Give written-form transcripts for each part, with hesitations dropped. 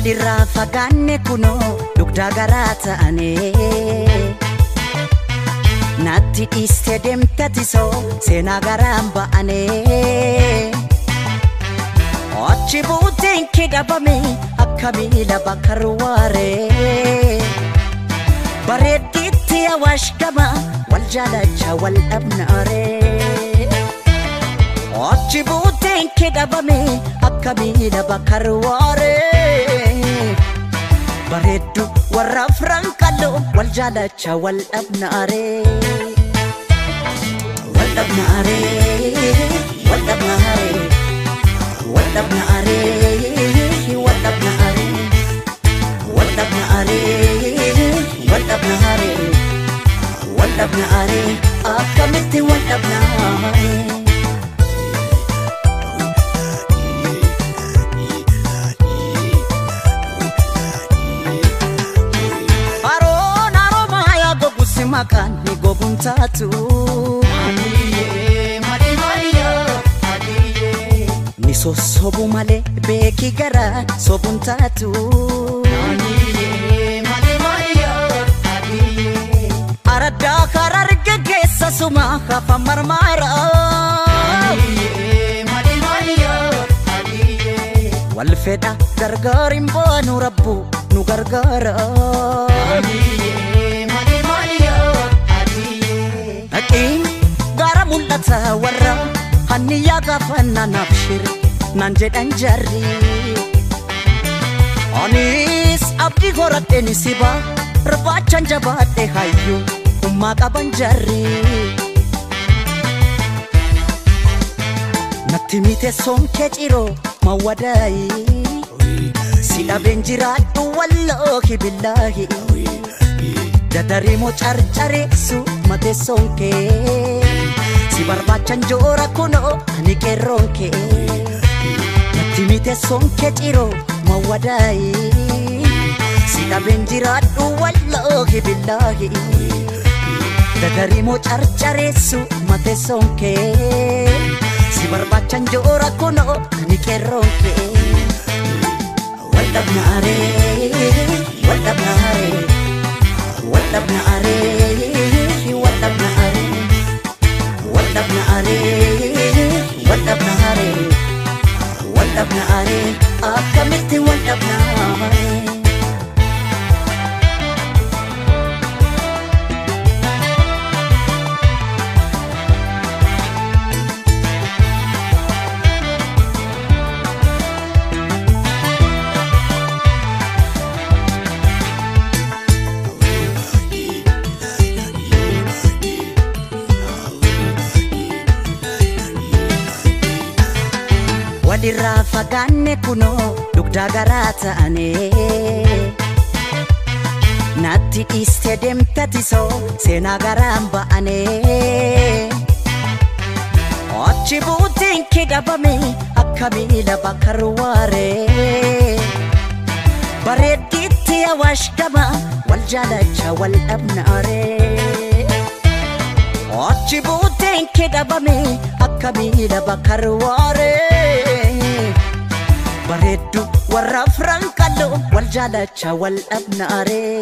Walirraa fagaanne kunoo dugdaa garaa ta'anii natti dhiiste deemte tisoo seenaa garaan ba'anii achi buuteen kee dhabame akka miila bakka ruwaaree bareeddiitti awaash gama wal jaalacha wal dhabnaaree achi buuteen kee dhabame akka miila bakka ruwaaree bareeddu warra afran qalloo wal jaalacha wal dhabnaaree wal dhabnaaree wal dhabnaaree wal dhabnaaree wal dhabnaaree wal dhabnaaree wal dhabnaaree wal dhabnaaree akkamitti wal dhabnaaree. Maqaan ni goguun taatu ni sossobu malee beeki gara sobuun taatu araddaa hararge keessa suma hafa marmaara wal fedha gargaar hin baanu rabbu nu gargaara. Dhaqeen gara mul'ata warra hanniyaa gaafannaa naaf shiri naan jedhan jarri. Anis abdii horadheen siba irbaachaan jabaadhe hayyuu ummaa qaban jarri. Natti mite sonkee ciroo mawwadaayi si dhabeen jiraadhu wallaahi billaahi. Dadarimoo carcareessu mate sonkee si barbaachan joora kunoo ani qeerroonkee natti mite sonkee ciroo mawwadaayi si dhabeen jiraadhu wallaahi billaahi. Dadarimoo carcareessu mate sonkee si barbaachan joora kunoo ani qeerroonkee wal dhabnaaree wal dhabnaaree. Wal dhabnaaree wal dhabnaaree wal dhabnaaree wal dhabnaaree wal dhabnaaree akkamitti wal dhabnaaree. Walirraa fagaanne kunoo dugdaa garaa ta'anii natti dhiiste deemte tisoo seenaa garaan ba'anii achi buuteen kee dhabame akka miila bakka ruwaaree bareeddiitti awaash gama wal jaalacha wal dhabnaaree achi buuteen kee dhabame akka miila bakka ruwaaree. Bareeddu warra afran qalloo wal jaalacha wal dhabnaaree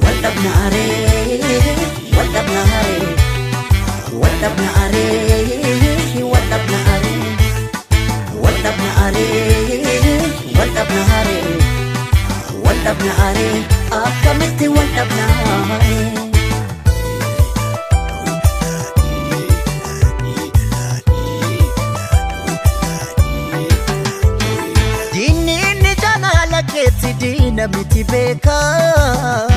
wal dhabnaaree wal dhabnaaree wal dhabnaaree wal dhabnaaree wal dhabnaaree wal dhabnaaree wal dhabnaaree akkamitti wal dhabnaaree. Keetti diina miti beekaa.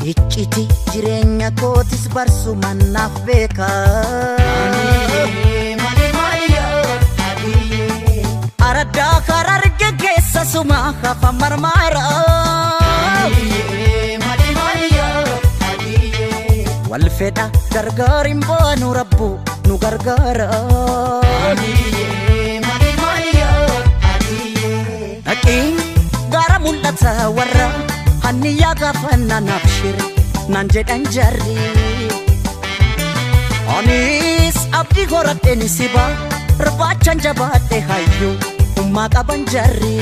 Icciti jireenya kootis barsumaan naaf beekaa. Araddaa hararge keessa suma hafa marmaara. Wal fedha gargaar hin baanu rabbu nu gargaara. Dhaqeen gara mul'ata warra hanniyaa gaafannaa naaf shiri naan jedhan jarri. Anis abdii horadheen siba Barbaachan jabaadhe hayyuu ummaa qaban jarri.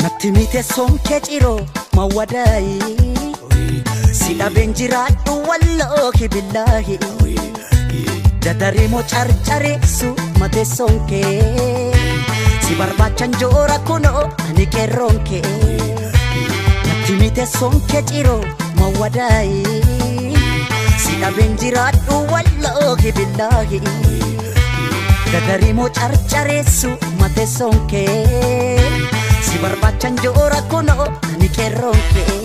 Natti miteessoon kee ciroo mawwadaayi. Si dhabeen jiraadhu wallaahi billaahi. Dadarimoo carcareessu mateessoon kee. Si barbaachan joora kunoo ani qeerroon kee. Natti miteessoon kee ciroo mawwadaayi. Si dhabeen jiraadhu wallaahi billaahi. Dadarimoo carcareessu mateessoon kee. Si barbaachan joora kunoo ani qeerroon kee.